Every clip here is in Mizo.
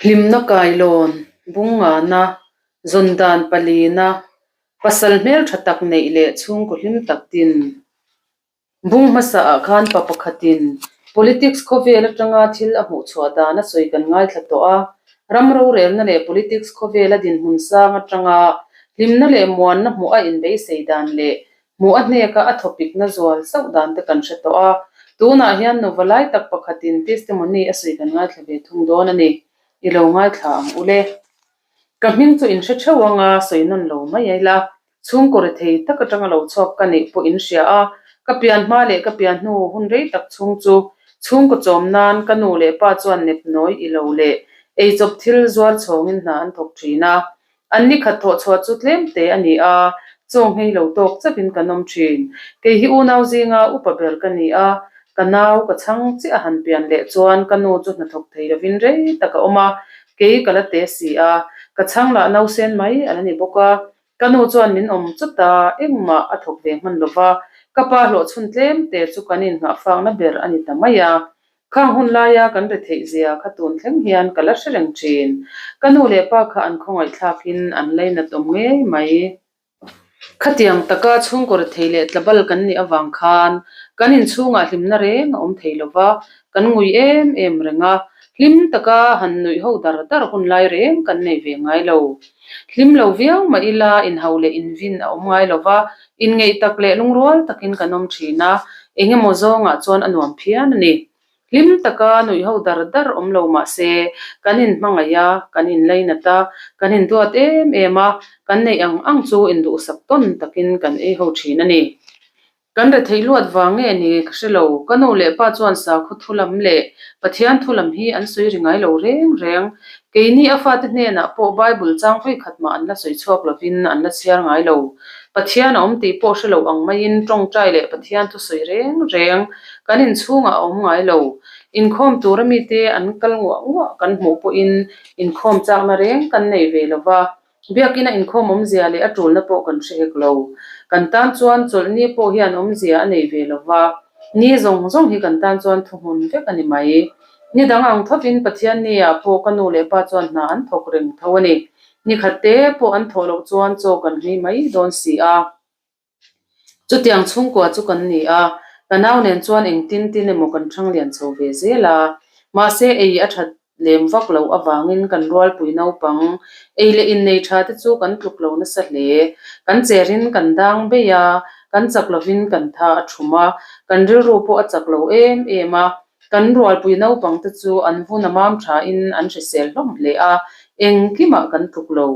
Hlimna kailawn, bungngana, zawn dan palina, pasal hmeltha tak neih leh chhungkaw hlim tak tin. Bung hmasaah khan pa pakhatin politics khawvel atanga thil a hmuh chhuah dan a sawi kan ngaithla tawh a, ram rorelna leh politics khawvela dinhmun sang atanga hlimna leh muanna hmuh a inbeisei dan leh Hmuh a hneka a thawpikna zual sauh dan te kan hre tawh a, tunah hian nuva lai tak pakhatin testimony a sawi kan ngaithla ve thung dawn a ni. I lo ngaithla ang u le. Ka hming chu in hre theuh anga sawi nawn lo mai a ila, chhungkaw rethei tak atanga lo chhuak ka nih pawh in hria a, ka pian hma leh ka pian hnu hun rei tak chhung chu chhungkaw chawm nan ka nu leh pa chuan nepnawi i lo leh eichawp thil zuar chhawngin hna an thawk thin a, An ni khat thawh chhuah chu tlem te a ni a, chaw nghei lo tawk chauhin kan awm thin. Kei hi unau zinga upa ber ka ni a, ka nau ka chhang chiah a han pian leh chuan ka nu chu hnathawk thei lovin rei tak a awm a, kei ka la te si a, ka chhang lah nausen mai a la ni bawk a. Ka nu chuan min awm chawt a, engmah a thawk ve hman lova, ka pa hlawhchhun tlem te chu kan innghahfakna ber a ni ta mai a. Khang hun laia kan retheih zia kha tun thleng hian ka la hre reng thin. Ka nu leh pa kha an khawngaihthlakin an lainat awm ngei mai. Khatiang taka chhungkaw rethei leh tlabal kan nih avang khan kan inchhungah hlimna reng a awm thei lova, kan ngui em em reng a, hlim taka han nuih ho dar dar hun lai reng kan nei ve ngai lo. Hlim lo viau mah ila inhau leh invin a awm ngai lova, inngeih tak leh lungrual takin kan awm thin a, engemaw zawngah chuan a nuam phian a ni. Hlim taka nuih ho dar dar awm lo mah se, kan inhmangaih a, kan inlainat a, kan induat em em a, kan neih ang ang chu induhsak tawn takin kan ei ho thin a ni. Kan retheih luat vang nge ni ka hre lo, ka nu leh pa chuan sakhaw thu lam leh Pathian thu lam hi an sawi ri ngai lo reng reng. Keini a fate hnenah pawh Bible chang vawi khat mah an la sawi chhuak lovin an la chhiar ngai lo. Pathian a awm tih pawh hre lo ang maiin tawngtai leh Pathian thu sawi reng reng kan inchhungah a awm ngai lo. Inkhawm tura mite an kal nguah nguah kan hmuh pawhin inkhawm chakna reng kan nei ve lo va. Biakina inkhawm awmzia leh a tulna pawh kan hre hek lo. Kan tan chuan chawlhni pawh hian awmzia a nei ve lo va, ni zawng zawng hi kan tan chuan thuhmun vek a ni mai. Ni dang ang thovin Pathianni-ah pawh ka nu leh pa chuan hna an thawk reng tho a ni. Ni khat te pawh an thawh loh chuan chaw kan hlui mai dawn si a. Chutiang chhungkua chu kan ni a, ka nau nen chuan engtin tin emaw kan thang lian chho ve zel a. Mahse ei a that lem vak loh avangin kan rualpui naupang ei leh innei tha te chu kan tluk lo nasa hle. Kan cherin kan dang bei a, kan chak lovin kan tha a thum a, kan rilru pawh a chak lo em em a. Kan rualpui naupang te chu an vun a mam thain an hrisel hlawm hle a, engkimah kan tluk lo.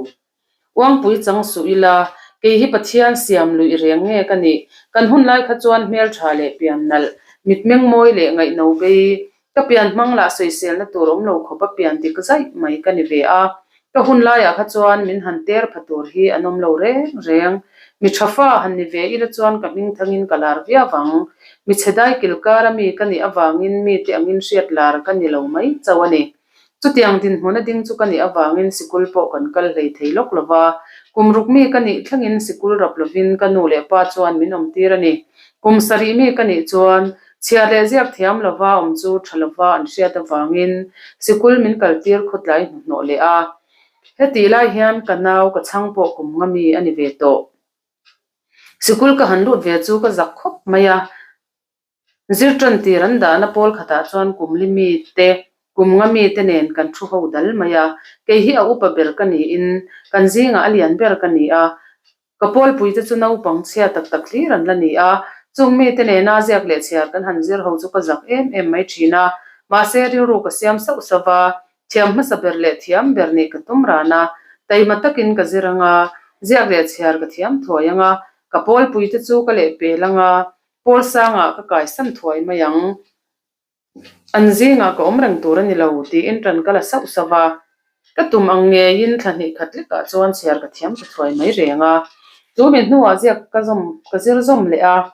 Uangpui chang suh ila, kei hi Pathian siam luih reng nge ka nih? Kan hun lai kha chuan hmeltha leh pian nalh, mitmeng mawi leh ngaihno bei, ka pian hmang lah sawiselna tur awm lo khawp a pian dik zaih mai ka ni ve a. Ka hun laiah kha chuan min han ter pha tur hi an awm lo reng reng. Mi tha fa han ni ve ila chuan ka hming thangin ka lar viau ang. Mi chhe dai kilkar a mi ka nih avangin mite angin hriat lar ka ni lo mai chauh a ni. Chutiang dinhmun a ding chu ka nih avangin sikul pawh kan kal hlei thei lawk lo va, kum ruk mi ka nih thlengin sikul rap lovin ka nu leh pa chuan min awmtir a ni. Kum sarih mi ka nih chuan chhiar leh ziak thiam lova awm chu tha lova an hriat avangin sikul min kaltir khawtlai hnuhnawh leh a. Hetih lai hian ka nau ka chhang pawh kum nga mi a ni ve tawh. Sikul ka han lut ve chu ka zak khawp mai a. Zir tan tir an dahna pawl khatah chuan kum li mi te, kum nga mi te nen kan thu ho dal mai a. Kei hi a upa ber ka niin kan zingah a lian ber ka ni a. Ka pawlpui te chu naupang chhia tak tak hlir an la ni a. Chung mi te nena ziak leh chhiar kan han zir ho chu ka zak em em mai thin a. Mahse rilru ka siam sauh sauh va, thiam hmasa ber leh thiam ber nih ka tum ran a. Taima takin ka zir anga, ziak leh chhiar ka thiam thuai anga, ka pawlpui te chu ka lehpel anga, Pawl sangah ka kaisan thuai mai ang. An zingah ka awm reng tur a ni lo tiin ṭan ka la sauh sauh a. Ka tum ang ngeiin thla hnih khat lekah chuan chhiar ka thiam ta thuai mai reng a. Chu mi hnuah ziak ka zawm ka zir zawm leh a.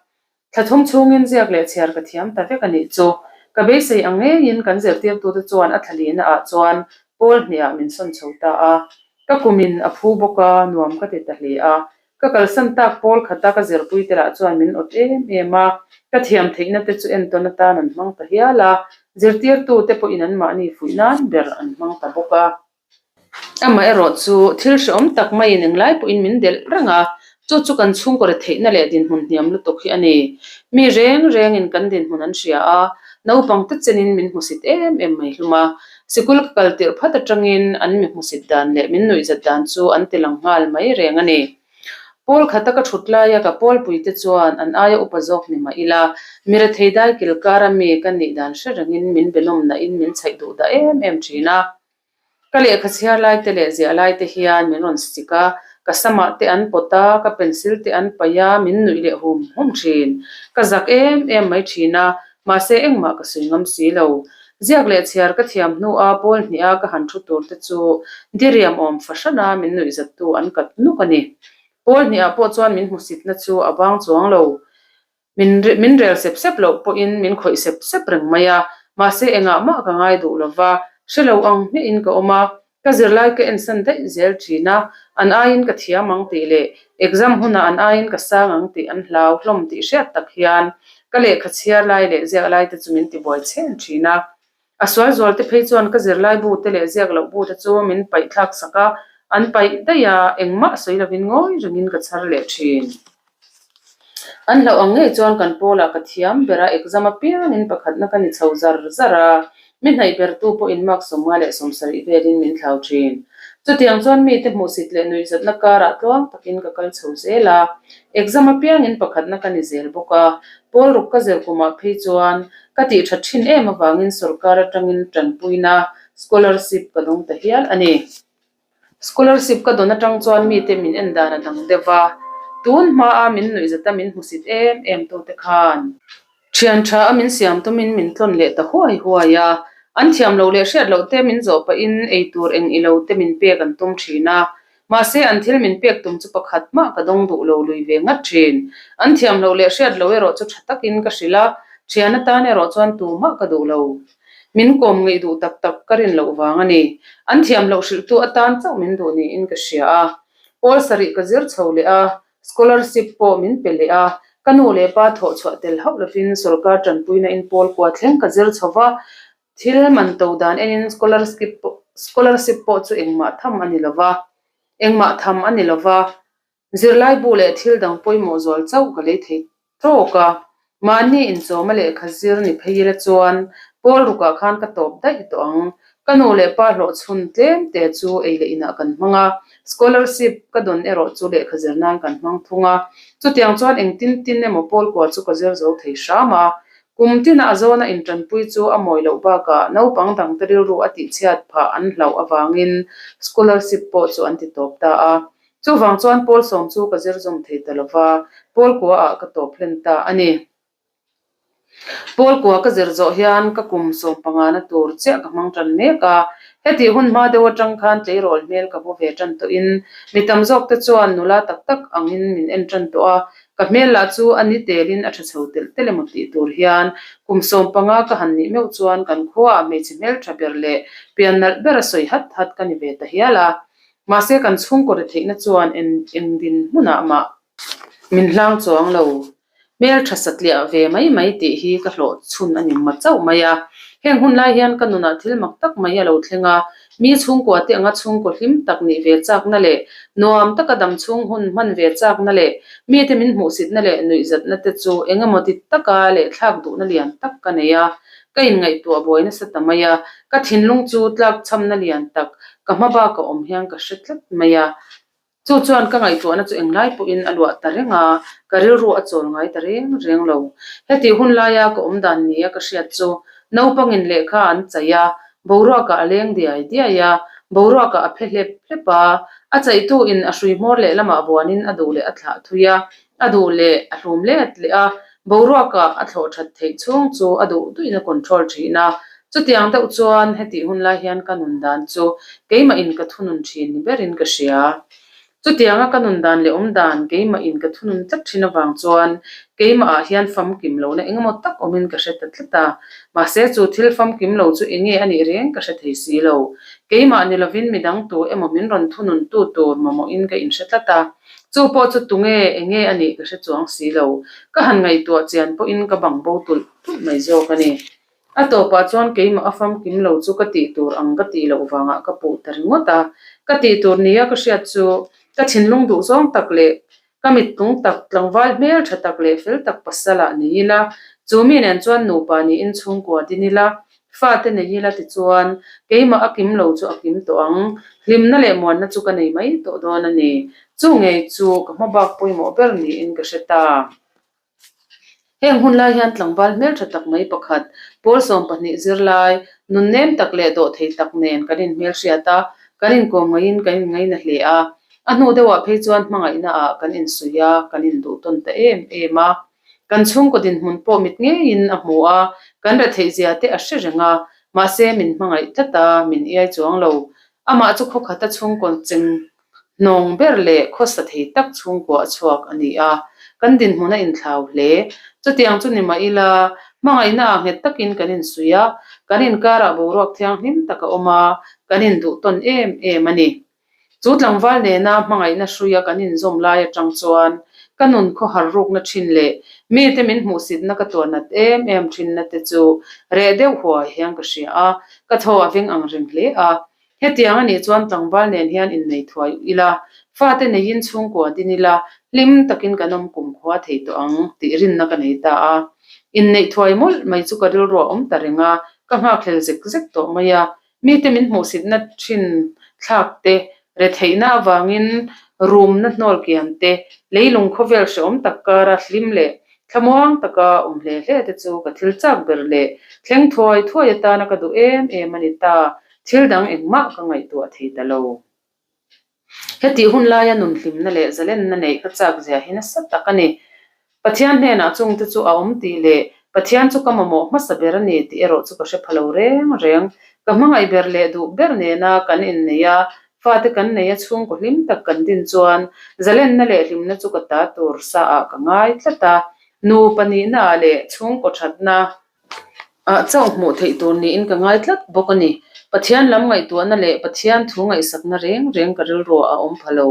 Thla thum chhungin ziak leh chhiar ka thiam ta vek a nih chu. Ka beisei ang ngeiin kan zirtirtute chuan a thla lihna ah chuan pawl hnihah min sawn chho ta a. Ka kumin a phu bawk a, nuam ka ti ta hle a. Ka kalsan tak pawl khata ka zirpui te lah chuan min awt em em a, ka thiam theihna te chu entawn atan an hmang ta hial a, zirtirtu te pawhin anmahni fuih nan ber an hmang ta bawk a. Amaherawh chu thil hrehawm tak maiin englai pawhin min delh reng a, chu chu kan chhungkaw retheihna leh dinhmun hniam lutuk hi a ni. Mi reng rengin kan dinhmun an hria a, naupang te chenin min hmusit em em mai hlum a. Sikul ka kal tirh phat atangin an mi hmusit dan leh min nuihzat dan chu an ti lang nghal mai reng a ni. Pawl khata ka thut laia ka pawlpuite chuan an aia upa zawk ni mah ila, mi rethei dai kil kara mi ka nih dan hre rengin min be nawm nahin min chhaih duh dah em em thin a. Ka lehkha chhiar lai te leh ziah lai te hian min rawn sik a, ka samah te an pawt a, ka pencil te an paih a, min nuih leh hum hum thin. Ka zak em em mai thin a, mahse engmah ka sawi ngam si lo. Ziak leh chhiar ka thiam hnua pawl hniha ka han thu tur te chu diriam awm fahrana min nuih zattu an kat nuk a ni. Pawl hnihah pawh chuan min hmusitna chu a bang chuang lo. Min min rel sep sep loh pawhin min khawih sep sep reng mai a, mahse engah mah ka ngai duh lo va, hre lo ang hmiahin ka awm a, ka zirlai ka ensan daih zel thin a, an aiin ka thiam ang tih leh exam hunah an aiin ka sang ang tih an hlau hlawm tih hriat tak hian ka lehkha chhiar lai leh ziak lai te chu min tibuai chhen thin a. A sual zual te phei chuan ka zirlai bu te leh ziak loh bu te chu min paih thlak sak a, an paih daih a, engmah sawi lovin ngawi rengin ka chhar leh thin. An hlauh ang ngei chuan kan pawlah ka thiam ber a, exam apiangin pakhatna ka ni chho zar zar a, mi hnaih bertu pawhin mark 50 leh 70 velin min thlau thin. Chutiang chuan mite hmuhsit leh nuihzatna karah tluang takin ka kal chho zel a, exam apiangin pakhatna ka ni zel bawk a, pawl ruk ka zir kumah phei chuan Ka tih that thin em avangin sorkar atangin tanpuina scholarship ka dawng ta hial a ni. Scholarship ka dawn atang chuan mite min en dan a dang deuh va, tun hmaa min nuihzata min hmusit em em tute khan thian tha a min siam tumin min tlawn leh ta huai huai a, an thiam loh leh hriat loh te min zawh pahin ei tur eng ilo te min pek an tum thin a, Mahse, an thil min pek tum chu pakhat mah ka dawng duh lo lui ve ngat thin. An thiam loh leh hriat loh erawh chu tha takin ka hrilh a, thian atan erawh chuan tumah ka duh lo. Min kawm ngeih duh tak tak ka rin loh vang a ni. An thiam loh hrilhtu atan chauh min duh niin ka hria a. Pawl sarih ka zir chho leh a, scholarship pawh min pe leh a, ka nu leh pa thawh chhuah tel hauh lovin sorkar tanpuina in pawl kua thleng ka zir chho va, Thil man to dan enin scholarship pawh chu engmah tham a ni lo va, engmah tham a ni lo va, zirlai bu leh thil dang pawimawh zual chauh ka lei thei tawk a. Mahni inchawma lehkha zir ni phei ila chuan pawl rukah khan ka tawp daih tawh ang. Ka nu leh pa hlawh chhun tlem te chu ei leh inah kan hmang a, scholarship ka dawn erawh chu lehkha zir nan kan hmang thung a. Chutiang chuan engtin tin emaw pawl kua chu ka zir zo thei hram a, Kum tina a zawna intanpui chu a mawi loh bakah naupang dangte rilru a tihchhiat phah an hlauh avangin scholarship pawh chu an ti tawp ta a. Chuvang chuan pawl sawm chu ka zir zawm thei ta lova, pawl kuaah ka tawp hlen ta a ni. Pawl kua ka zir zawh hian ka kum sawm pangana tur chiah ka hmang tan mek a. Hetih hun hma deuh atang khan tleirawl hmel ka hmu ve tan tawhin mi tam zawkte chuan nula tak tak angin min en tan tawh a, Ka hmel lah chu a ni telin a tha chho telh telh emaw tih tur hian kum 15 ka han nih meuh chuan kan khuaah hmeichhe hmel tha ber leh pian nalh ber a sawi hat hat ka ni ve ta hial a. Mahse kan chhungkaw ri theihna chuan eng eng din hmunah mah min hlang chuang lo. Hmel tha satliah ve mai mai tih hi ka hlawh chhun a ni ma chauh mai a. Heng hun lai hian ka nunah thil mak tak mai a lo thleng a, Mi chhungkua te anga chhungkaw hlim tak nih ve chakna leh nuam taka dam chhung hun hman ve chakna leh mite min hmuhsitna leh nuihzatna te chu eng emaw ti taka leh thlak duhna lian tak ka nei a, ka inngaihtuah buai nasa ta mai a, ka thinlung chu tlakchhamna lian tak ka hma baka awm hian ka hre tlat mai a. Chu chuan ka ngaihtuahna chu englai pawhin a luah ta reng a, ka rilru a chawl ngai ta reng reng lo. Hetih hun laia ka awm dan nia ka hriat chu naupangin lehkha an chaih a, boruakah a leng diai diai a, boruakah a phe hlep hlep a, a chaihtuin a hrui hmawr lehlamah vuanin a duh leh a thlah thui a, a duh leh a hlum let leh a, boruakah a thlawh that theih chhung chu a duh duhin a control thin a. Chutiang deuh chuan hetih hun lai hian ka nun dan chu keimah in ka thunun thin ni berin ka hria. Chutianga ka nun dan leh awm dan keimah in ka thunun tlat thin avang chuan keimah ah hian famkim lohna engemaw tak awmin ka hre ta tlat a. Mahse chu thil famkim lo chu enge a nih reng ka hre thei si lo. Keimah ni lovin midang tu emaw min rawn thunun tu tur mamawhin ka inhre tlat a. Chu pawh chu tunge enge a nih ka hre chuang si lo. Ka han ngaihtuah chian pawhin ka bang bo tulh tulh mai zawk a ni. A tawpah chuan keimah a famkim lo chu ka tih tur ang ka tih loh vangah ka puh ta ringawt a. Ka tih tur nia ka hriat chu ka thinlung duh zawng tak leh ka mittlung tak, tlangval hmel tha tak leh fel tak pasalah ni ila, chu mi nen chuan nupa niin chhungkua din ila, fate nei ila tichuan keimah a kim lo chu a kim tawh ang, hlimna leh muanna chu ka nei mai tawh dawn a ni. Chu ngei chu ka hmabak pawimawh ber niin ka hre ta. Heng hun lai hian tlangval hmeltha tak mai pakhat, pawl 12 zirlai, nun nem tak leh dawh thei tak nen kan inhmelhriat a, kan inkawm ngaiin kan inngaina hle a. A hnu deuhah phei chuan hmangaihna ah kan insuih a, kan induh tawn ta em em a. Kan chhungkaw dinhmun pawh mit ngeiin a hmu a, kan retheih zia te a hre reng a, mahse min hmangaih tlat a, min iai chuang lo. Amah chu khawkhata chhungkaw cheng Hnawng ber leh khawsa thei tak chhungkua a chhuak a ni a, kan dinhmun a inthlau hle. Chutiang chu ni mah ila, hmangaihna ah nghet takin kan insuih a, kan inkarah boruak thianghlim tak a awm a, kan induh tawn em em a ni. Chu tlangval nena hmangaihna hruia kan inzawm lai atang chuan ka nun khawhar rukna thin leh mite min hmuhsitna ka tuarnat em em thinna te chu reh deuh huai hian ka hria a, ka thaw a veng ang reng hle a. Hetiang a nih chuan tlangval nen hian innei thuai ila, fate neiin chhungkua din ila, hlim takin kan awm kumkhua thei tawh ang tih rinna ka nei ta a. Inneih thuai mawlh mai chu ka rilru a awm ta reng a, ka nghakhlel zek zek tawh mai a. Mite min hmuhsitna thin thlak te, retheihna avangin rumna hnawl kian te, leilung khawvel hrehawm tak kara hlim leh Thlamuang taka awm hle hle te chu ka thil chak ber leh thleng thuai thuai atana ka duh em em a ni ta, thil dang engmah ka ngaihtuah thei ta lo. Hetih hun laia nun hlimna leh zalenna neih ka chak zia hi nasa tak a ni. Pathian hnenah chungte chu a awm tih leh Pathian chu ka mamawh hmasa ber a ni tih erawh chu ka hre pha lo reng reng. Ka hmangaih ber leh duh ber nena kan inneih a, Fate kan nei a chhungkaw hlim tak kan din chuan zalenna leh hlimna chu ka ta tur sa ah ka ngai tlat a, nupa nihna ah leh chhungkaw thatna ah chauh hmuh theih tur niin ka ngai tlat bawk a ni. Pathian lam ngaihtuahna leh Pathian thu ngaihsakna reng reng ka rilruah a awm pha lo.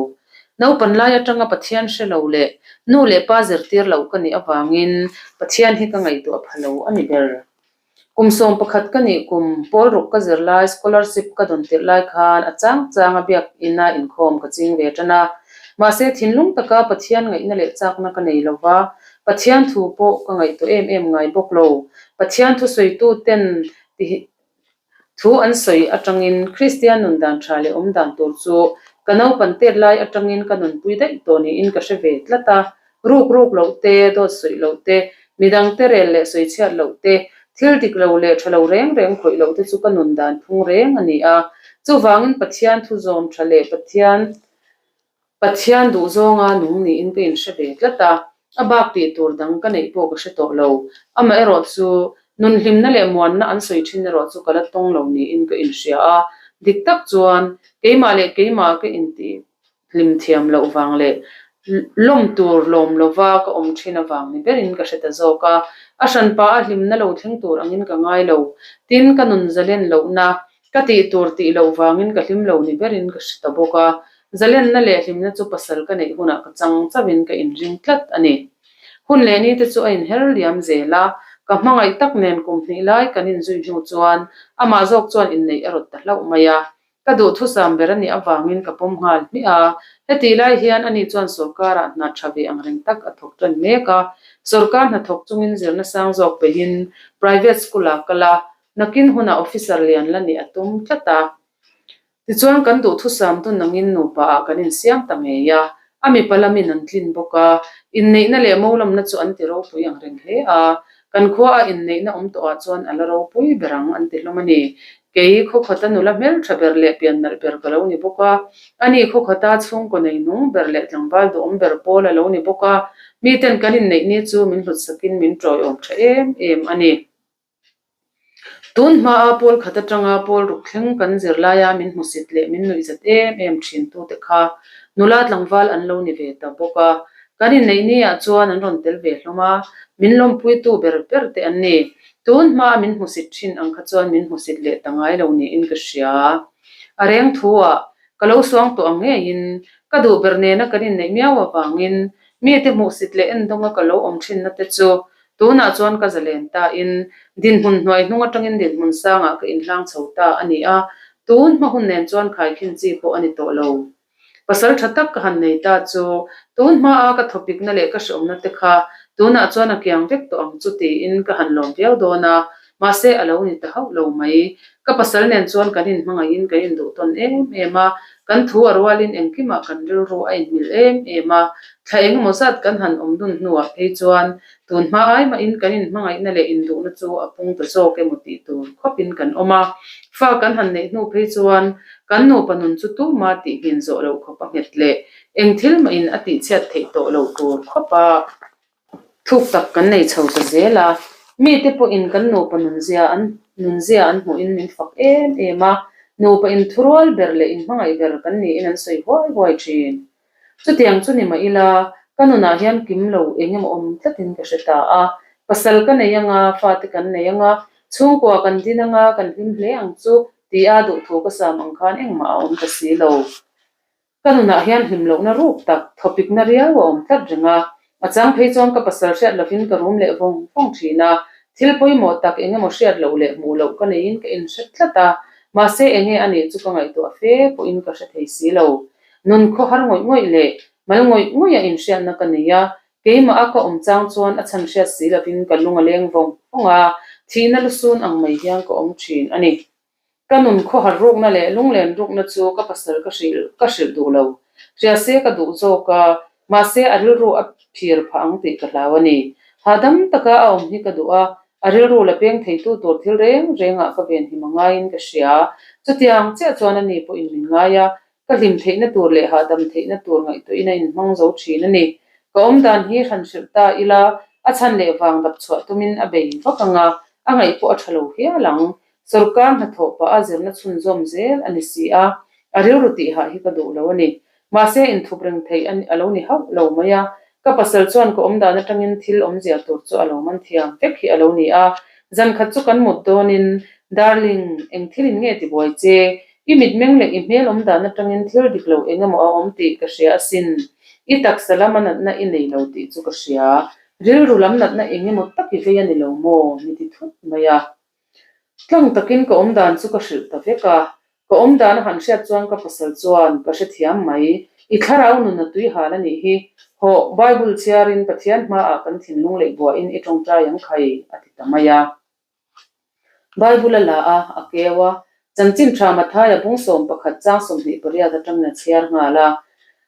Naupan lai atanga Pathian hre lo leh nu leh pa zirtir loh ka nih avangin Pathian hi ka ngaihtuah pha lo a ni ber. Kum 11 ka nih kum pawl ruk ka zir lai scholarship ka dawn tirh lai khan a chang chang a biak ina inkhawm ka ching ve tan a. Mahse thinlung taka Pathian ngaihna leh chakna ka nei lo va, Pathian thu pawh ka ngaihtuah em em ngai bawk lo. Pathian thusawitu ten Thu an sawi atangin Kristian nun dan tha leh awm dan tur chu ka naupan tet lai atangin ka nunpui daih tawh niin ka hre ve tlat a. Ruk ruk loh te, dawt sawi loh te, midang te rel leh sawi chhiat loh te, thil dik lo leh tha lo reng reng khawih loh te chu ka nun dan phung reng a ni a. Chuvangin Pathian thu zawm tha leh Pathian Pathian duhzawnga nung niin ka inhre ve tlat a, a bak tih tur dang ka neih pawh ka hre tawh lo. Amaherawh chu, nun hlimna leh muanna an sawi thin erawh chu ka la tawng lo niin ka inhria a. Dik tak chuan, keimah leh keimah ka intih hlim thiam loh vang leh lawm tur lawm lova ka awm thin avang ni berin ka hre ta zawk a. A hranpa a hlimna lo thleng tur angin ka ngai lo. Tin, ka nun zalen lohna Ka tih tur tih loh vangin ka hlim lo ni berin ka hre ta bawk a, zalenna leh hlimna chu pasal ka neih hunah ka chang chauhin ka inring tlat a ni. Hun leh ni te chu a inher liam zel a, ka hmangaih tak nen kum hnih lai kan inzui hnu chuan amah zawk chuan inneih a rawt ta hlauh mai a, ka duhthusam ber a nih avangin ka pawm nghal hmiah a, hetih lai hian ani chuan sawrkarah hna tha ve angreng tak a thawk tan mek a, sawrkar hnathawk chungin zirna sang zawk peihin private school-ah kal a, Nakin hunah officer lian la nih a tum tlat a. Tichuan kan duhthusam dun angin nupa ah kan insiam ta ngei a, a mipa lamin an tlin bawk a, inneihna leh mo lamna chu an ti ropui ang reng hle a, kan khua a inneihna awm tawhah chuan a la ropui ber ang an ti hlawm a ni. Kei khawkhawta nula hmeltha ber leh pian nalh ber ka lo ni bawk a, ani khawkhawta chhungkaw nei nung ber leh tlangval duhawm ber pawl a lo ni bawk a, miten kan inneih ni chu min hlutsakin min tawiawm tha em em a ni. Tun hmaa pawl khat atanga pawl ruk thleng kan zir laia min hmusit leh min nuihzat em em thin tute kha nula tlangval an lo ni ve ta bawk a. Kan inneih ni ah chuan an rawn tel ve hlawm a, min lawmpuitu ber ber te an ni. Tun hmaa min hmusit thin ang kha chuan min hmusit leh ta ngai lo niin ka hria. A reng thu ah ka lo suang tawh ang ngeiin ka duh ber nena kan inneih miau avangin mite hmuhsit leh endawnga ka lo awm thinna te chu. Tunah chuan ka zalen ta in dinhmun hnuai hnung atangin dinhmun sangah ka inhlang chho ta a ni a, tun hma hun nen chuan khaikhin chi pawh a ni tawh lo. Pasal tha tak ka han nei ta chu tun hmaa ka thawpikna leh ka hreawmna te kha tunah chuan a kiang vek tawh ang chu tiin ka han lawm viau dawn a, mahse a lo ni ta hauh lo mai. Ka pasal nen chuan kan inhmangaihin kan induh tawn em em a, kan thu a rualin engkimah kan rilru a inmil em em a, thla engemaw zat kan han awm dun hnuah phei chuan tun hma ai mahin kan inhmangaihna leh induhna chu a pung ta zawk emaw tih tur khawpin kan awm a, fa kan han neih hnu phei chuan Kan nupa nun chu tuma tih nghin zawh loh khawp a nghet leh eng thil mahin a tihchhiat theih tawh loh tur khawp a thuk tak kan nei chho ta zel a. Mite pawhin kan nupa nunzia an nunzia an hmuhin min fak em em a, nupa inthurual ber leh inhmangaih ber kan niin an sawi huai huai thin. Chutiang chu ni mah ila, ka nunah hian kim lo eng emaw awm tlatin ka hre ta a. Pasal ka nei anga, fate kan nei anga, chhungkua kan din anga, kan hlim hle ang chu tia duhthu ka sam ang khan engmah a awm ta si lo. Ka nunah hian hlim lohna ruk tak, thawpikna riau a awm tlat reng a. A chang phei chuan ka pasal hriat lovin ka rum leh vawng vawng thin a. Thil pawimawh tak eng emaw hriat loh leh hmuh loh ka neiin ka inhre tlat a. Mahse enge a nih chu ka ngaihtuah fe pawhin ka hre thei si lo. Nun khaw har ngawih ngawih leh mal ngawih ngawih a inhriatna ka nei a, keimah a ka awm chang chuan a chhan hriat si lovin ka lung a leng vawng vawng a, thihna lusun ang mai hian ka awm thin a ni. Ka nun khaw har rukna leh lunglen rukna chu ka pasal ka hrilh ka hrilh duh lo. Hria se ka duh zawk a, mahse a rilru a phir phah ang tih ka hlau a ni. Hahdam taka a awm hi ka duh a, A rilru la peng theitu tur thil reng rengah ka venhim a ngaiin ka hria. Chutiang chiah chuan ani pawhin min ngai a, ka hlim theihna tur leh hahdam theihna tur ngaihtuahin a inhmang zo thin a ni. Ka awmdan hi hran hrilh ta ila, a chhan leh vang dap chhuah tumin a bei vak ang a, a ngaih pawh a tha lo hial ang. Sawrkar hnathawh pah a zirna chhunzawm zel a ni si a, a rilru tihah hi ka duh lo a ni. Mahse inthup reng theih a a lo ni hauh lo mai a, ka pasal chuan ka awmdan atangin thil awmzia tur chu a lo man thiam vek hi a lo ni a. Zan khat chu kan mut dawnin, Darling, eng thil in nge ti buai che? I mitmeng leh i hmel awmdan atangin thil dik lo eng emaw a awm tih ka hria asin. I taksa lama natna i nei lo tih chu ka hria. Rilru lam natna eng emaw tak i vei a ni lo maw? Mi ti thut mai a. Tlang takin ka awmdan chu ka hrilh ta vek a, ka awmdan a han hriat chuan ka pasal chuan ka hrethiam mai, i thlarau nun a tui hal a nih hi, hawh Bible chhiarin Pathian hmaah kan thinlung leh buahin i tawngtai ang khai a ti ta mai a. Bible a la a, a keu a, chanchin tha Mathaia bung 11 chang 28 atangin a chhiar nghal a,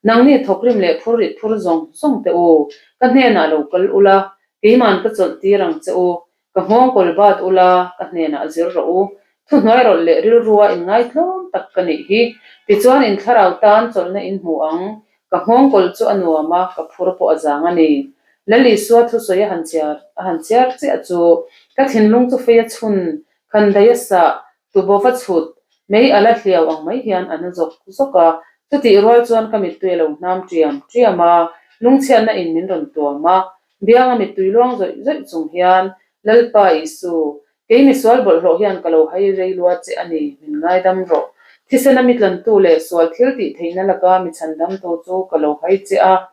Nangni thawkrim leh phur rit phur zawng zawng teh u, ka hnenah lo kal ula, keiman ka chawlh tir ang che u, Ka nghawng kawl bat ula, ka hnenah zir rawh u. Thuhnuai rawlh leh rilrua inngaitlawm tak ka nih hi. Tichuan in thlarau tan chawlhna in hmu ang. Ka nghawng kawl chu a nuam a, ka phur pawh a zang a ni. Lal Isua thusawi a han chiar a han chiar chiah chu ka thinlung chu fei a chhun, khandai a sah, tubaw va chhut, mei a la hliau ang mai hian a na zawk zawk a. Chutih rual chuan ka mittui a lo hnam ṭiam ṭiam a, lungchhiatna in min rawn tuam a, Bianga mittui luang zawih zawih chung hian, Lalpa Isu, kei misual bawlhhlawh hian ka lo hai rei lua che a ni, min ngaidam rawh. Thisena mi tlantu leh sual thil tih theihna laka mi chhandamtu chu ka lo hai che a.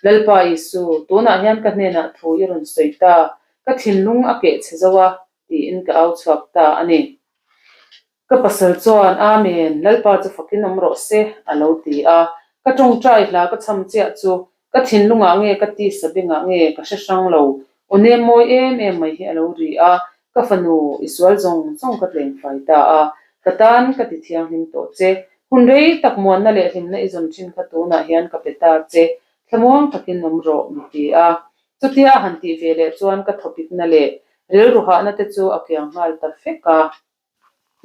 Lalpa Isu, tunah hian ka hnenah thu i rawn sawi ta, ka thinlung a keh chhe zo a, tiin ka au chhuak ta a ni. Ka pasal chuan, Amen, Lalpa chu fakin awm rawh se, a lo ti a. Ka tawngtai hla ka chham chiah chu ka thinlungah nge ka tisa bengah nge ka hre hrang lo, aw nem mawi em em mai hi a lo ri a, ka fanu i sual zawng zawng ka tleng fai ta a, ka tan ka ti thianghlim tawh che. Hun rei tak muanna leh hlimna i zawn thin kha tunah hian ka pe ta che, thlamuang takin awm rawh, mi ti a. Chutia a han tih ve leh chuan ka thawpikna leh rilru hahna te chu a kiang nghal ta fek a.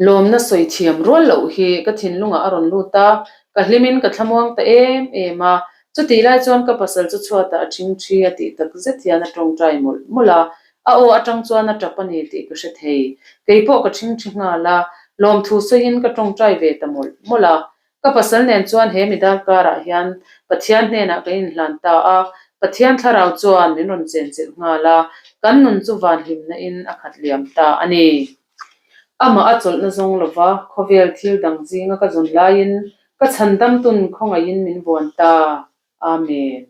Lawmna sawi thiam rual loh hi ka thinlungah a rawn lut a, ka hlimin ka thlamuang ta em em a. Chutih lai chuan ka pasal chu chhuatah a ṭhing ṭhi a tih tak zet hian a ṭawngṭai mawlh mawlh a, a aw aṭang chuan a ṭap a ni tih ka hre thei. Kei pawh ka ṭhing ṭhi nghal a, lawmthu sawiin ka ṭawngṭai ve ta mawlh mawlh a. Ka pasal nen chuan he mi darkarah hian Pathian hnenah ka inhlan ta a, Pathian thlarau chuan min rawn chenchilh nghal a, kan nun chu van hlimna in a khat liam ta a ni. Amah a chawlhna zawng lova khawvel thil dang zinga ka zawn laiin ka chhandam tun khawngaihin min vuan ta. Amen.